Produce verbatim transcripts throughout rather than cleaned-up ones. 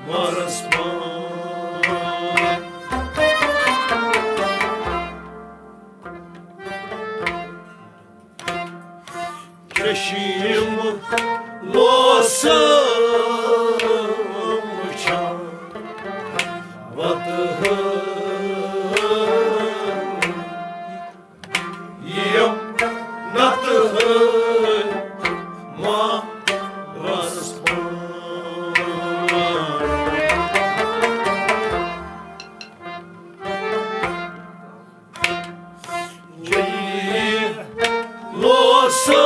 وارس پان۔ چشم لوسم وچھان وتہٕ یِم نتہٕ مارس پان۔ جی لوسم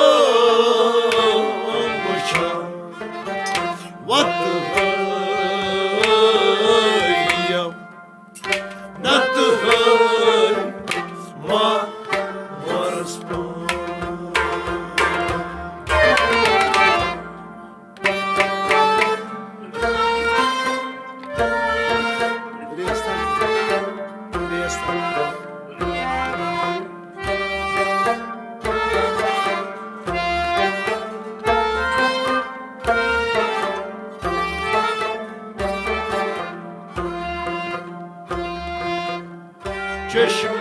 وچھان وتہٕ نتہٕ ما وارس پان۔ چشم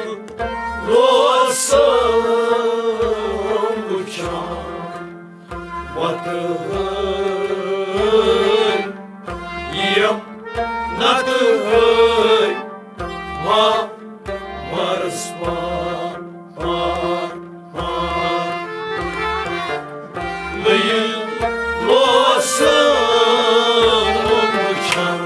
لوسم وچھان وتہٕ یِم نتہٕ ما وارس پان۔ لوسم وچھان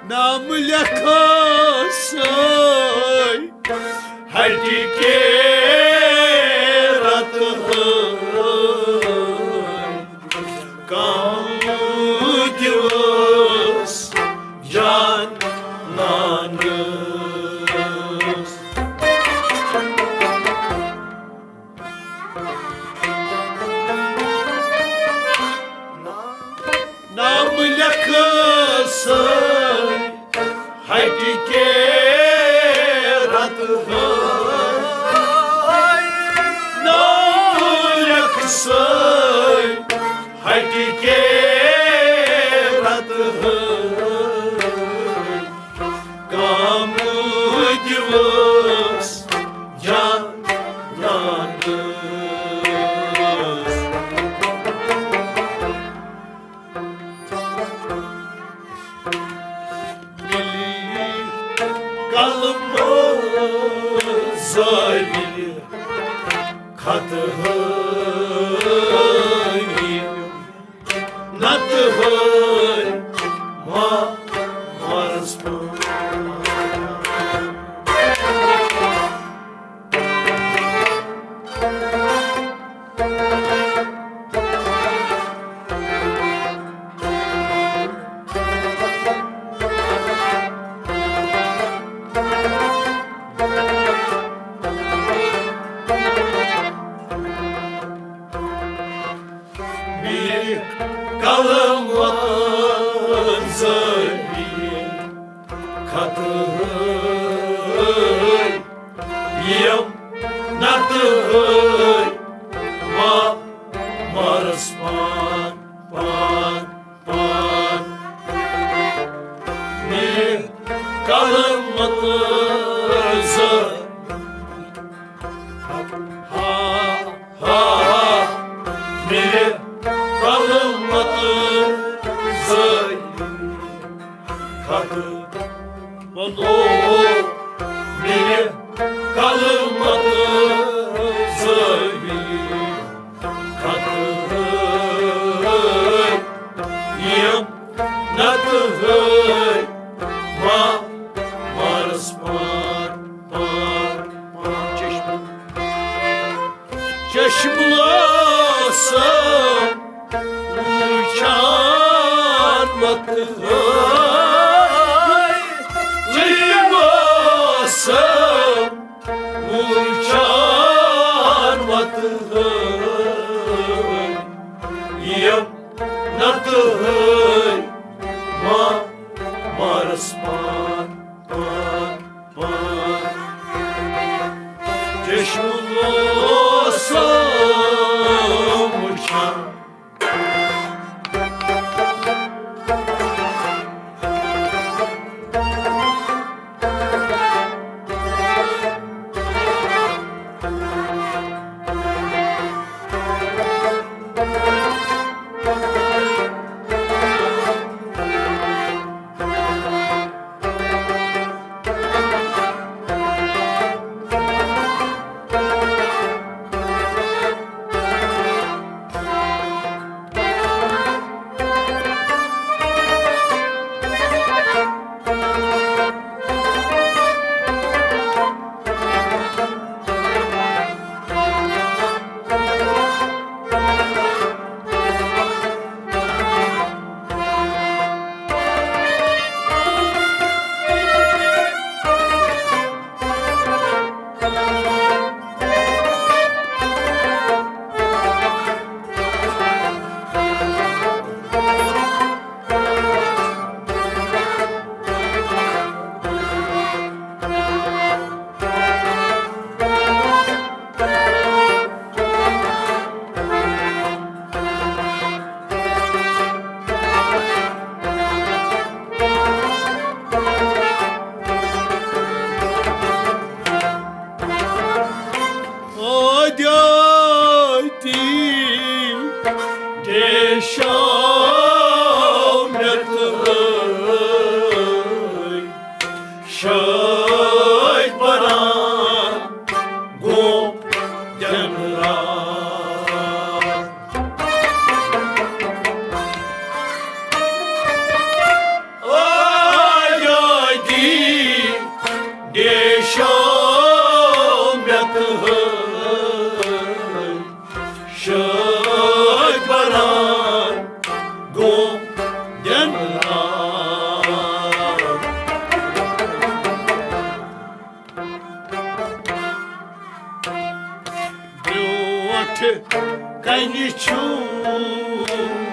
نام لیکھسَے ہٹہِ کے رتہٕ کم دِوس جانانس۔ نام لیکھسَے ہٹہِ کے رتہٕ۔ نام لیکھسَے ہٹہِ کے رتہٕ۔ کم دِوس جانانس۔ مِلی قلمہٕ زٲوِل خطہٕ ہٲوِم۔ نتہٕ ہٲوۍ ما وارس پان۔ بیٚیہِ کلہٕ وطن زٲوِلۍ خطہٕ ہٲے، یِم نتہٕ ہٲے، ما مارس پان، پان، پان۔ مےٚ قلم مت زٲوِلۍ ہا، ہا، ہا، مےٚ قلم مت زٲوِلۍ خطہٕ۔ وَنو مےٚ قلم مت زٲوِلۍ خطہٕ ہٲے، یِم نتہٕ ہٲے، ما مارس پان، پان، پان۔ چشم، چشم لوسم وُچھان وتہٕ ہٲے، لوسم وُچھان وتہٕ ہٲے، یِم نتہٕ ہٲے، ما مارس پان، پان، پان۔ چشم لوسم وُچھان۔ آدیاتی ڈیشو مےٚ تہٕ شٲدۍ پران گوٚو دٮ۪ن راتھ۔ آے آے دی ڈیشو مےٚ تہٕ شٲدۍ پران گوٚو دٮ۪ن راتھ۔ برٛونٛٹھ کنہِ چھُ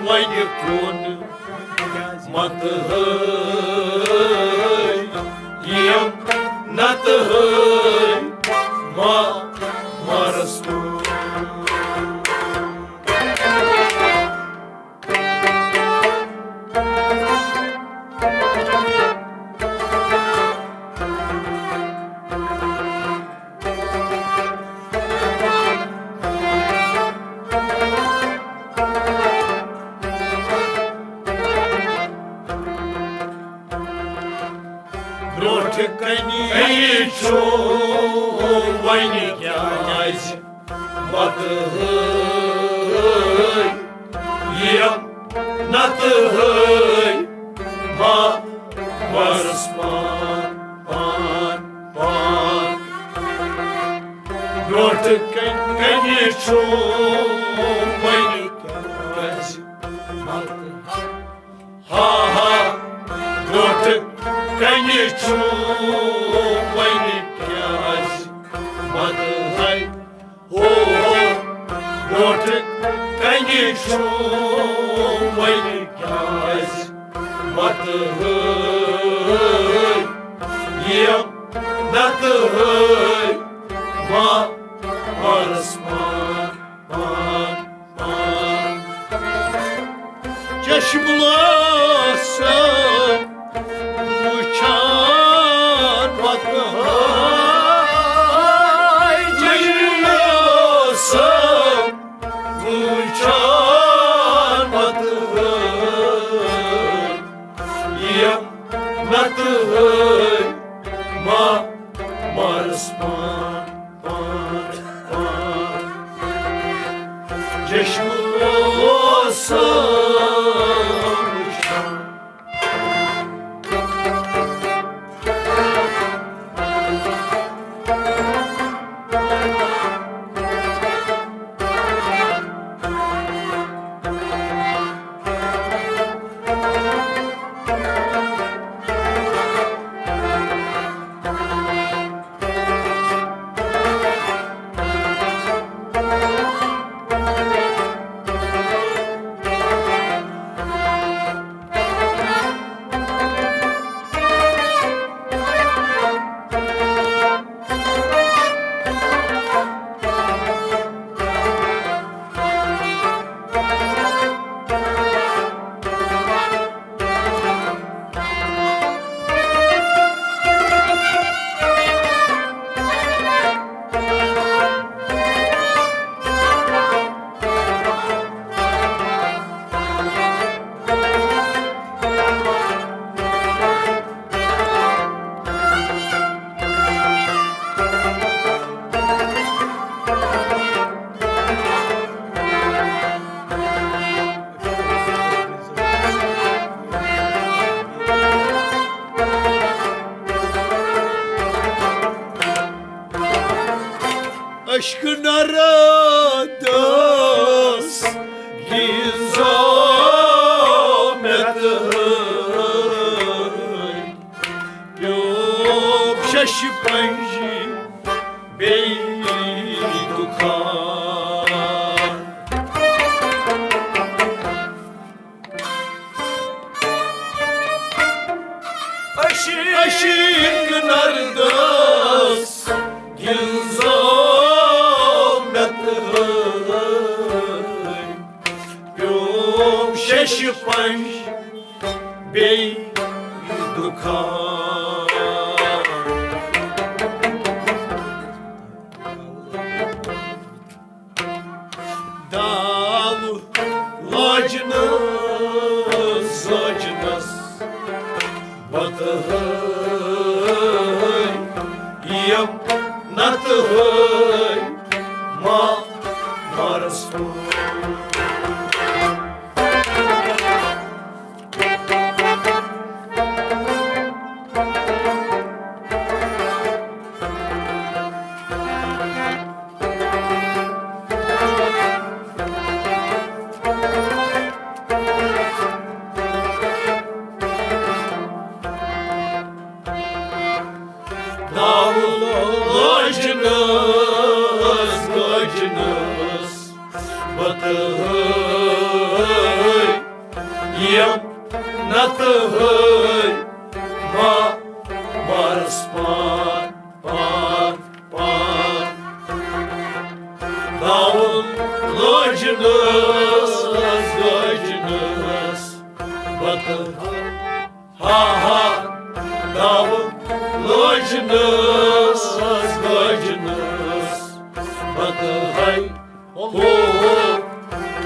وۄنۍ کُن مت ہٲے، یِم نتہٕ ہٲے ما مرس کُن۔ برٛونٛٹھ کنہِ چھُ وۄنۍ کیٛازِ وتہٕ ہٲے، یِم نتہٕ ہٲے ما مرس پان، پان، پان۔ برٛونٛٹھ کنہِ چھُ وۄنۍ کیٛازِ وتہٕ ہا ہا، برٛونٛٹھ کنہِ چھُ وۄنۍ کیٛازِ وتہٕ ہاے؟ ہو ہو، برٛونٛٹھ کنہِ چھُ وۄنۍ یِم نتہٕ ہٲے ما مارس پان پان پان۔ چشم لوسم وٕچھان وتہٕ ہٲے، چشم لوسم وٕچھان وتہٕ ہٲے، یِم نتہٕ ہٲے ما مارس پان پان پان۔ چشم لوسم وٕچھان۔ اشک نرد گیزو مت پیوم شش پنجی بیٚیہِ دُکان۔ عشیٖق نردس گِنٛزو مےٚ تہٕ پیوم شش پنج بیٚیہِ دُکان۔ داو لاجنس زٲجنس بتہٕ ہٲے، یم نتہٕ ہٲے ما مارس داو لاجنس گاجنس بتہٕ ہٲے، یم نتہٕ ہٲے ما مارس پان پان پان۔ داو لاجنس گاجنس بتہٕ ہٲے۔ ہا ہا، داو لاجنس گاجنس بتہٕ ہٲے۔ ہو ہو،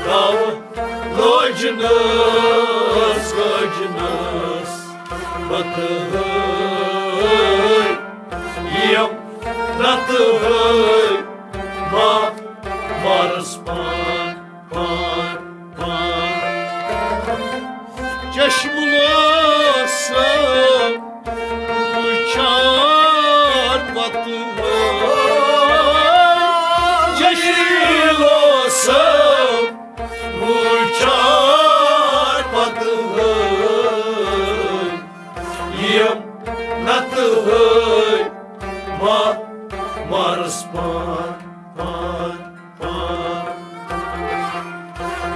داو لاجنس گاجنس بتہٕ ہٲے، یم نتہٕ ہٲے ما مارس پان پان پان۔ چشم لوسم وٕچھان پتہٕ ہٲے، چشم لوسم وٕچھان پتہٕ ہٲے، یم نتہٕ ہٲے ما مارس پان پان پان۔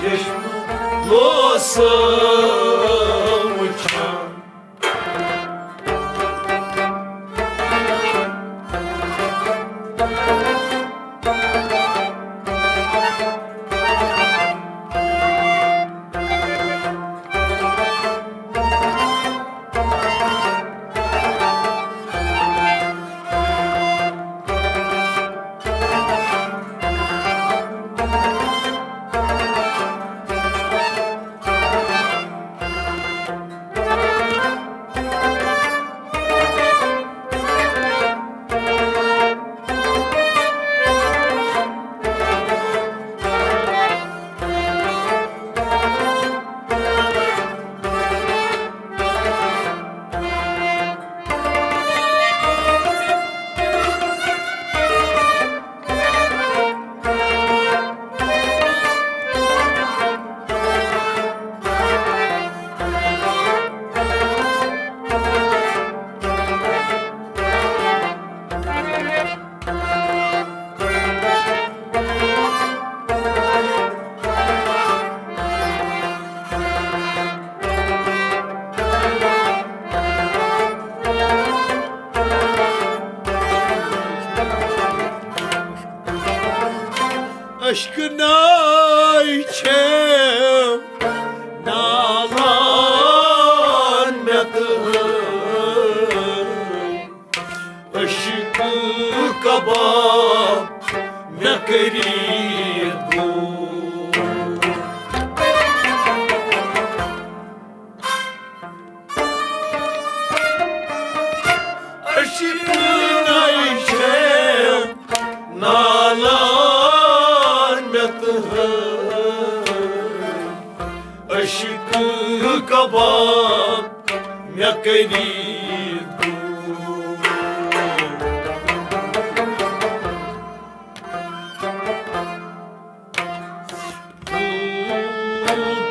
چشم لوسم وٕچھان ناے چھم نالان مےٚ تہٕ عشقہٕ کباب مےٚ کٔرِتھ گوٚو۔ عشقہٕ ناے چھم نالان مےٚ تہٕ عشقہٕ کباب مےٚ کٔرِتھ گوٚو۔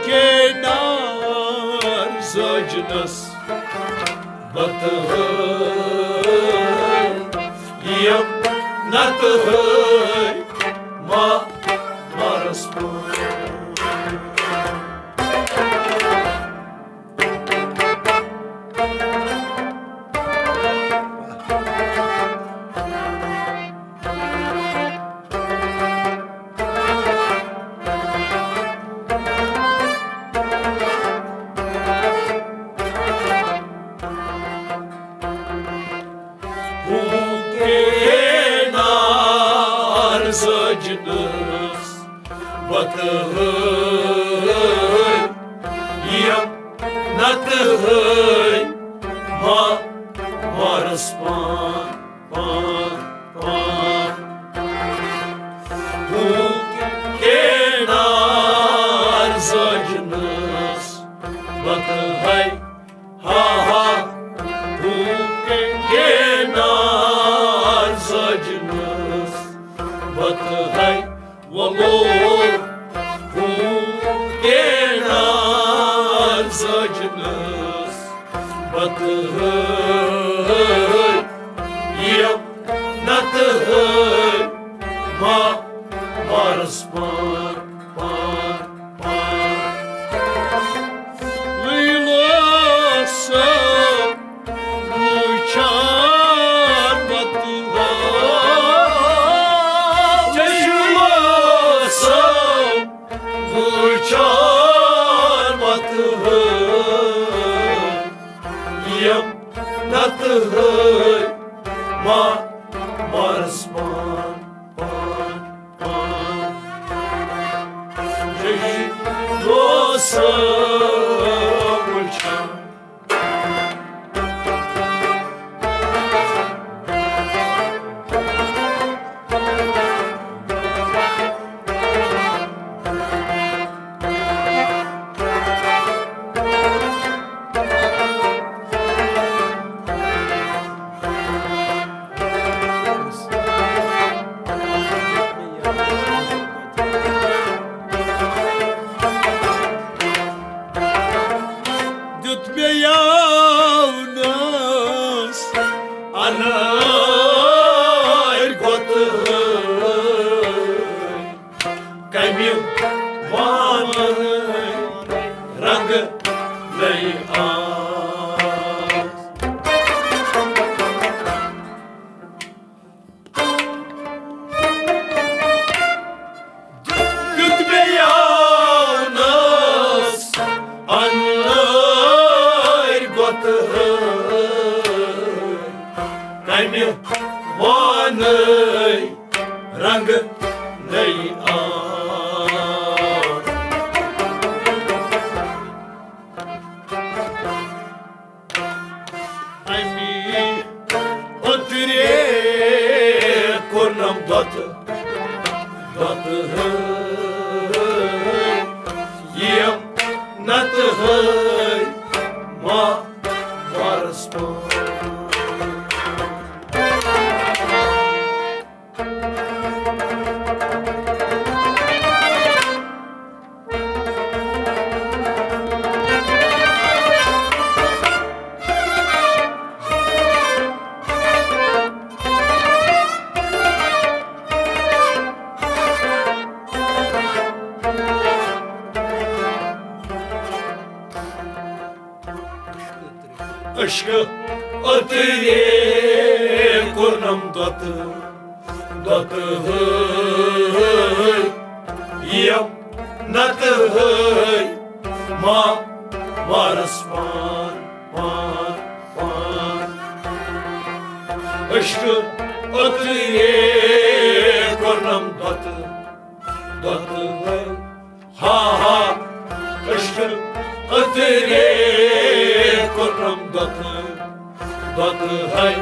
کینار زٲجنس بتہٕ ہٲے، یم نتہٕ ہٲے ما مارس پٲٹھۍ۔ ہُہ کینار زٲجنس بتہٕ ہٲے، یم نتہٕ ہٲے ما مارس پان، پان، پان۔ ہُہ کینار زٲجنس بتہٕ ہٲے، ہا ہا، ہُہ کینار زٲجنس بتہٕ ہٲے۔ وَلو ہُہ کینار زٲجنس بتہٕ ہٲے، یم نتہٕ ہٲے ما مارس پان، پان، پان۔ لیلا سا وٕچھان وتہٕ ہٲے۔ چشمہٕ سا وٕچھان وتہٕ ہٲے، یم نتہٕ ہٲے ما مارس پان، پان، پان۔ چشمہٕ سا وٕچھان دیُت مےٚ یاونس انٲرۍ گۄتہٕ ہٲے، کمہِ وانہٕ رنگہٕ نٔے آس۔ دیُت مےٚ یاونس انٲرۍ گۄتہٕ ہٲے، کمہِ وانَے رنگہٕ نٔے آس۔ اَمی اوترے کوٚرنم دۄتہٕ، دۄتہٕ ہٲے، یِم نَتہٕ ہٲے ما وارس پٲٹھۍ۔ عشقہٕ اوترے کوٚرنم دۄتہٕ، دۄتہٕ ہٲے، یِم نتہٕ ہٲے ما مارس پان، پان، پان۔ عشقہٕ عطرے کوٚرنم دۄتہٕ، دۄتہٕ ہٲے۔ ہا ہا، عشقہٕ عطرے کوٚرنم دۄتہٕ، دۄتہٕ ہاے۔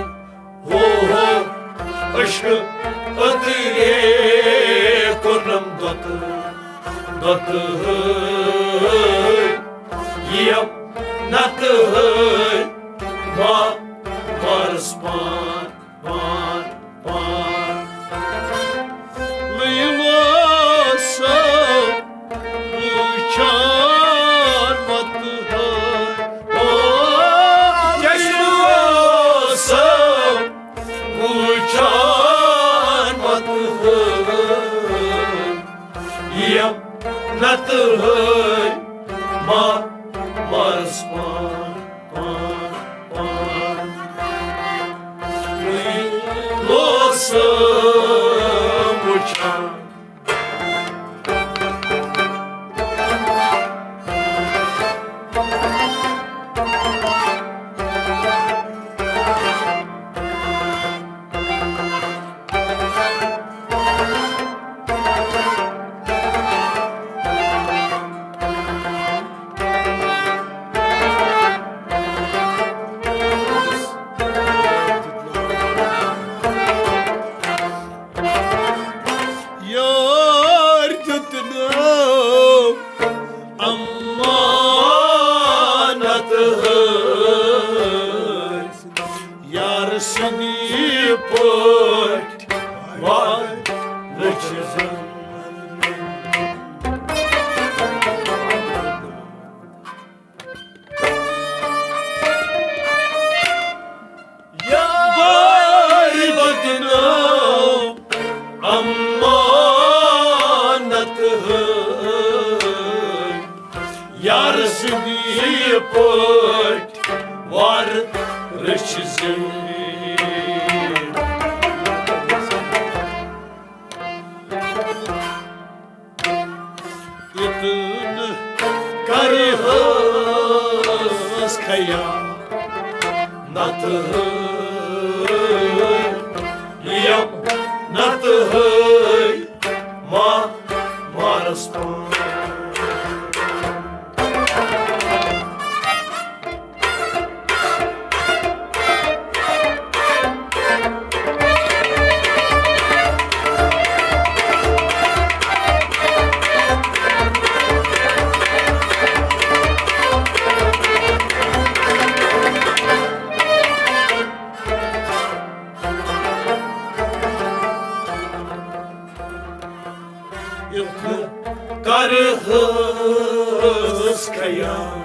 ہو ہو، عشقہٕ عطرے کوٚرنم دۄتہٕ، دۄتہٕ ہاے۔ یِم نتہٕ ہاے، ما مارس پان، پان، پان۔ لیلا سا وٕچھان وتہٕ ہٲے۔ او، چشمہٕ سا وٕچھان وتہٕ ہٲے۔ یِم نتہٕ ہٲے، ما مارس پان، پان، پان۔ لوسہٕ وٕچھان۔ یار دیُت نہٕ امانت ہٲے، یار سٕنٛدی پٲٹھۍ وارٕ رٔچھۍ زن۔ یار دیُت نہٕ امانت ہٲے، یار سٕنٛدی پٲٹھۍ وارٕ رٔچھۍ زن۔ یوٚتن کرٕ ہٲس خیال نتہٕ ہٲے، یِم نتہٕ ہٲے، ما مارس پان۔ یوٚتن کرٕ ہٲس خیال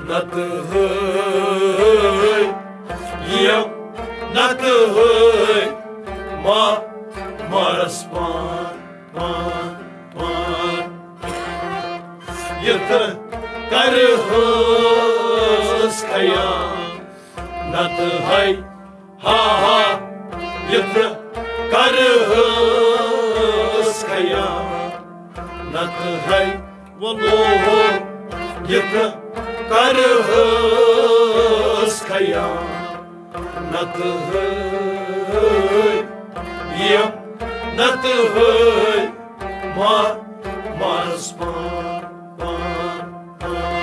نتہٕ ہٲے، یِم نتہٕ ہٲے، ما مارس پان، پان، پان۔ یوٚتن کرٕ ہٲس خیال نتہٕ ہاے، ہا ہا، یوٚتن کرٕ ہٲس خیال نتہٕ ہاے۔ ولو ہو، یوٚتن کرٕ ہٲس خیال نتہٕ ہاے، یِم نتہٕ ہاے، ما مارس پان، پان، پان۔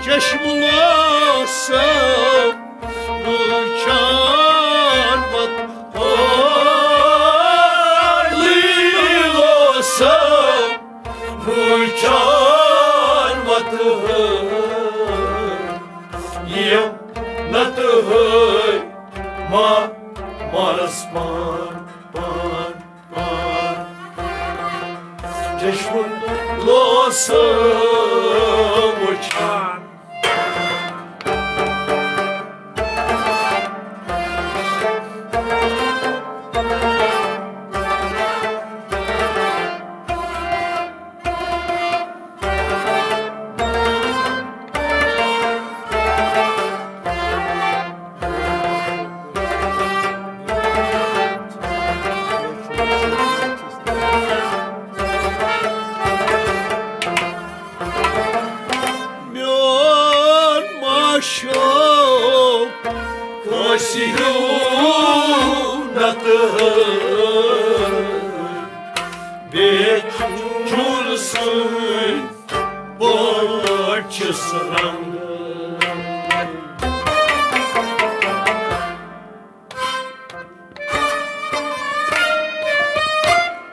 چشمہٕ لوسہٕ وٕچھان وتہٕ ہٲے، لوسہٕ وٕچھان وتہٕ ہٲے، یِم نتہٕ ہٲے، ما مارس پان، پان، پان۔ چشمہٕ لوسہٕ وٕچھان۔ شوق کٲنٛسہِ ہیوٗ نتہٕ، بیٚیہِ چھُنہٕ سُے پٲٹھۍ چھُس رنٛگ۔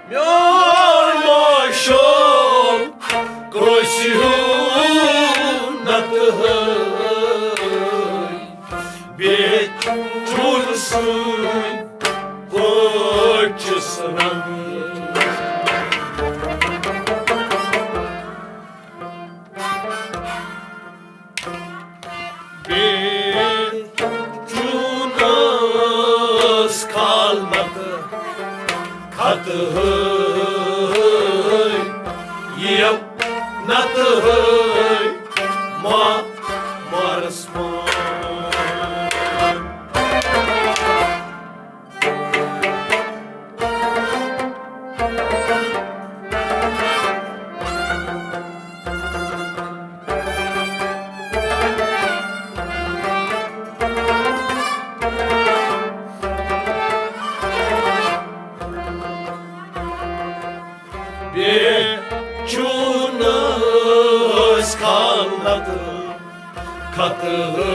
میون معشوق کٲنٛسہِ ہیوٗ نتہٕ، بیٚیہِ چھُنہٕ سُے پٲٹھۍ چھُس رنٛگ۔ بیٚیہِ چوٗنس کھالنہٕ خطہٕ ہٲے، یِم نتہٕ ہٲے ما مارس مان۔ بیٚیہِ چوٗنس کھالنہٕ خطہٕ ہٲے،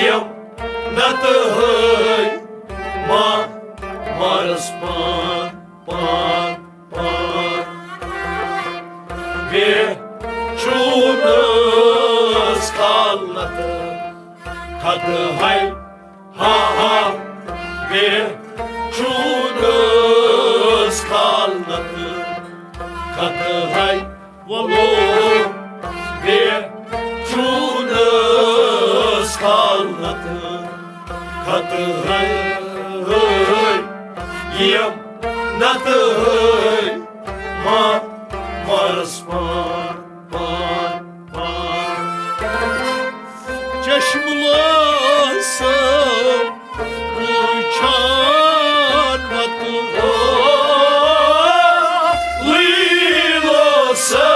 یِم نتہٕ ہٲے ما مارس پان، پان، پان۔ بیٚیہِ چوٗنس کھالنہٕ خطہٕ ہاے، ہا ہا، بیٚیہِ چوٗنس کھالنہٕ خطہٕ ہاے۔ وَلو، بیٚیہِ چوٗنس کھالنہٕ خطہٕ ہاے، یِم نتہٕ ہاے ما مارس پان، پان، پان۔ چشم لوسو وٕچھان وتہٕ، او، وٕے لوسو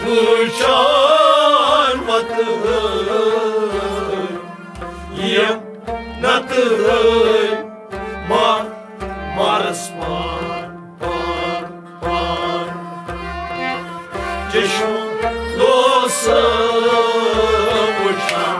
وٕچھان وتہٕ، یِم نتہٕ ما مارس پان، پان، پان۔ چشم لوسو وٕچھان۔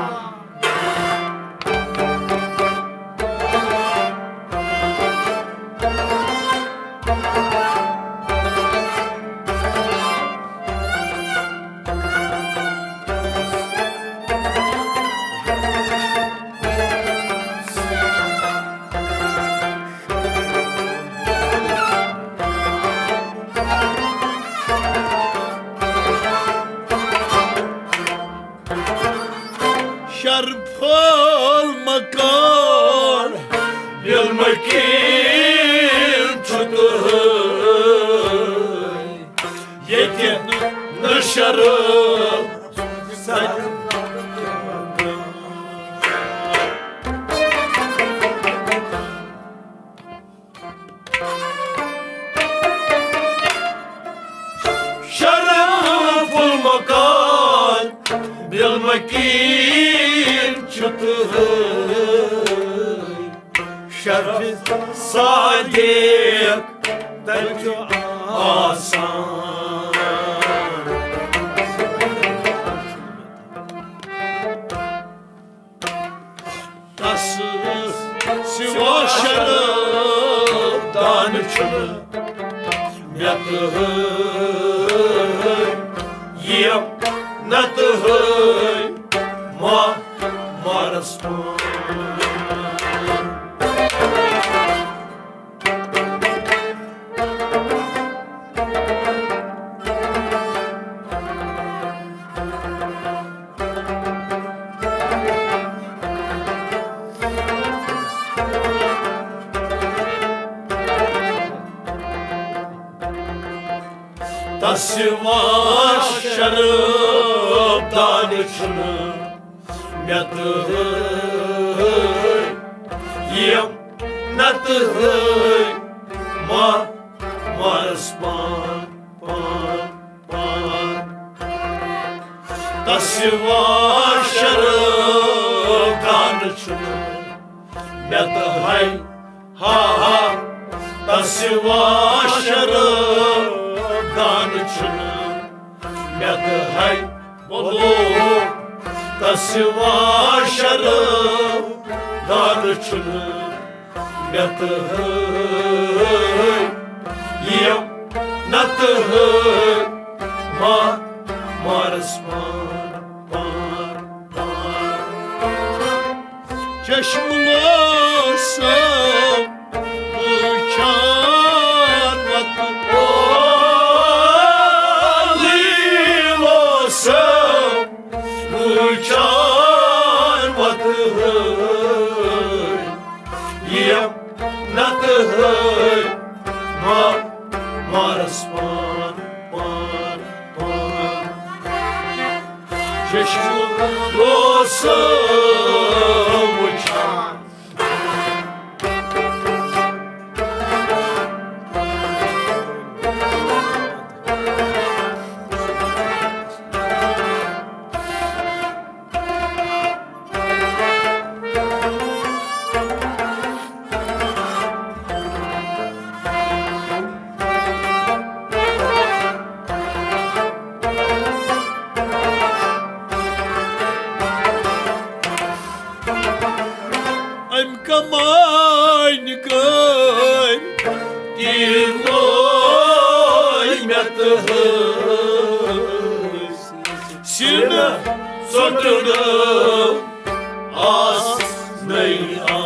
شرفل مکان، بِل مکیٖن چھُ تُہۍ۔ ییٚتہِ نہٕ شرف سَتہِ۔ شرف المکان، بِل مکیٖن چھُ تُہۍ۔ شرف صادق تَتہِ چھُ آسان۔ تس سوا شرف دان چھُنہٕ مےٚ تہٕ ہٲے، یِم نتہٕ ہٲے ما مارس پان۔ تس سوا شرف دان چھُنہٕ مےٚ تہٕ ہٲے، یِم نتہٕ ہٲے ما مارس پان، پان، پان۔ سوا شراب دان چھُنہٕ مےٚ تہٕ ہاے، ہا ہا، تس سوا شراب دان چھُنہٕ مےٚ تہٕ ہاے، بولو، تس سوا شراب دان چھُنہٕ مےٚ تہٕ ہاے، یِم نتہٕ ہاے، ما، مارس پان، پان، پان۔ چشم لوسم وچھان وتہٕ۔ او، لیلوسم وچھان وتہٕ۔ یم نتہٕ۔ ما، مارس پان، پان، پان۔ چشم لوسم وچھان۔ أمۍ کمانہِ گٔے تیٖر لوے مےٚ تہٕ ہٲج۔ سِنہٕ ژوٚٹنہٕ آس نٔے آن۔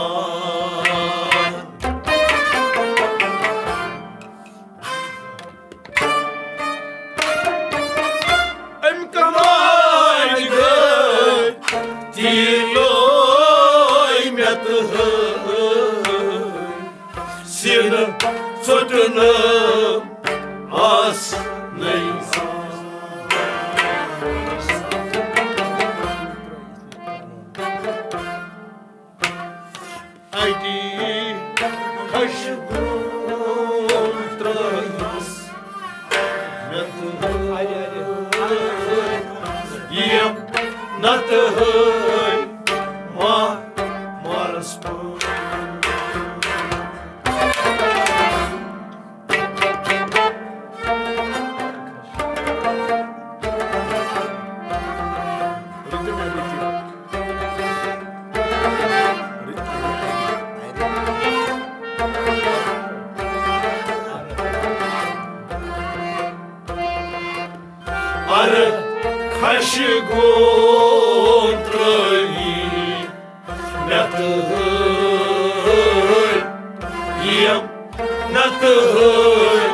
أمۍ کمانہِ گٔے تیٖر لوے مےٚ تہٕ ہٲج۔ سِنہٕ ژوٚٹنہٕ آس نٔے آن۔ اَتی خۄشبوٗ ترٛٲومٕژ مےٚ تہٕ یِم نتہٕ ہٲے ما، مارس پٲٹھۍ۔ ارٕ خۄشہِ گوم ترٲوی مےٚ تہٕ ہٲے، یِم نتہٕ ہٲے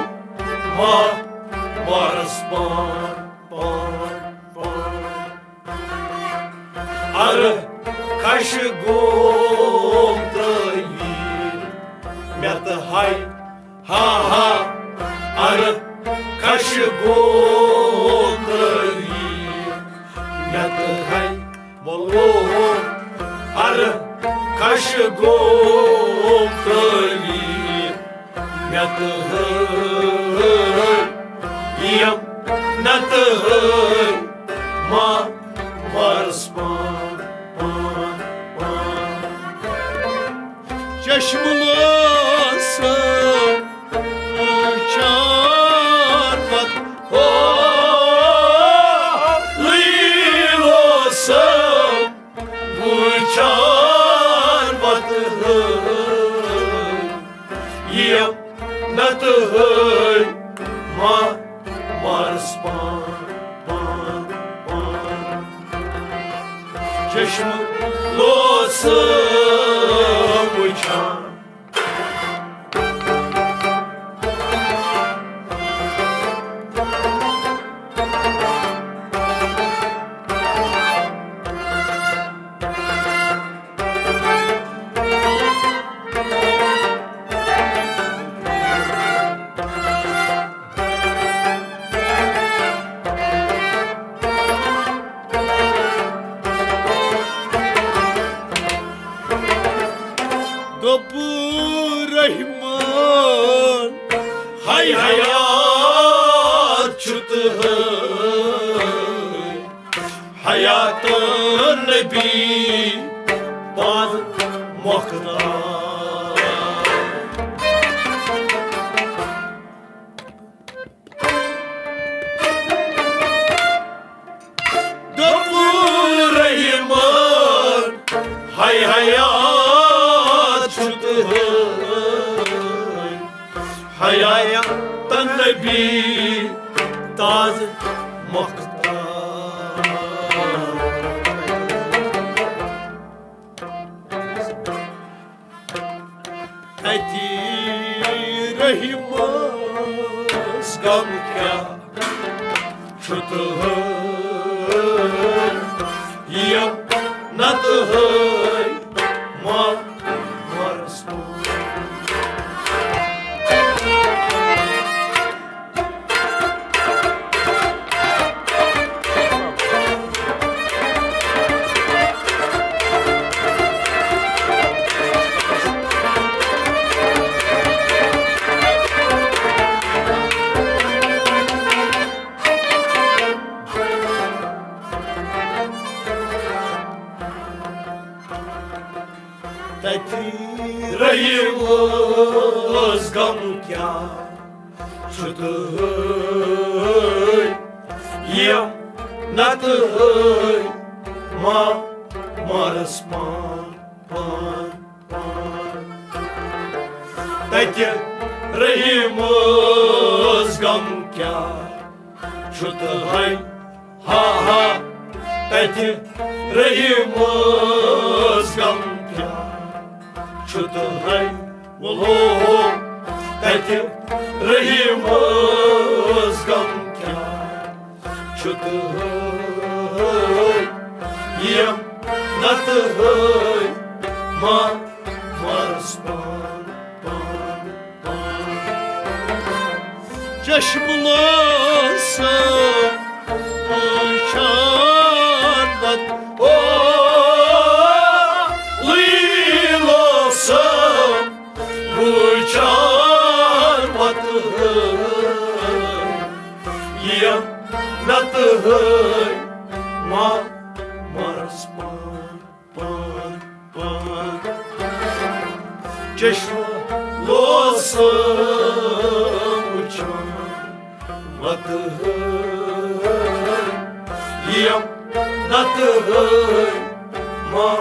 ما، مارس پان، پان، پان۔ ارٕ خۄشہِ گوم ترٲوی مےٚ تہٕ ہاے، ہا ہا۔ ارٕ خۄشہِ گوم ترٲوی مےٚ تہٕ ہاے، وَلو۔ ارٕ خۄشہِ گوم ترٲوی مےٚ تہٕ ہٲے، یِم نتہٕ ہٲے ما، مارس پان، پان، پان۔ چشم لوسم وچھان وتہٕ۔ ہو، لیلوسم وچھان وتہٕ۔ یِم نتہٕ ہٲے ما، مارس پان، پان، پان۔ چشم لوسم وچھان۔ دوٚپُن حیات نبی تاج مختار۔ دوٚپُن رحیمن، ہے حیات چھُ تہٕ ہے حیات نبی تاج مختار۔ تتی رحیمس غم کیٛاہ چھُ تہٕ ہے، یِم نتہٕ ہے ما مرس۔ تتی رحیمس غم کیٛاہ چھُ تہٕ ہے، یِم نتہٕ ہے ما مرس پان پان پان۔ تتہِ رحیمس غم کیٛاہ چھُ تہٕ ہے، ہا ہا۔ تتہِ رحیمس غم کیٛاہ چھُ تہٕ ہے، ہو ہو۔ تتہِ رحیمس غم کیٛاہ چھُ تہٕ ہے، یِم نتہٕ ہے ما مرس پان پان پان۔ چشم لوسم وٕچھان وت، او، لوسم وٕچھان وت ہے، یِم نتہٕ ہے ما مرس پان پان پان۔ چشم لوسم وٕچھان وت ہے، یِم نتہٕ ہے ما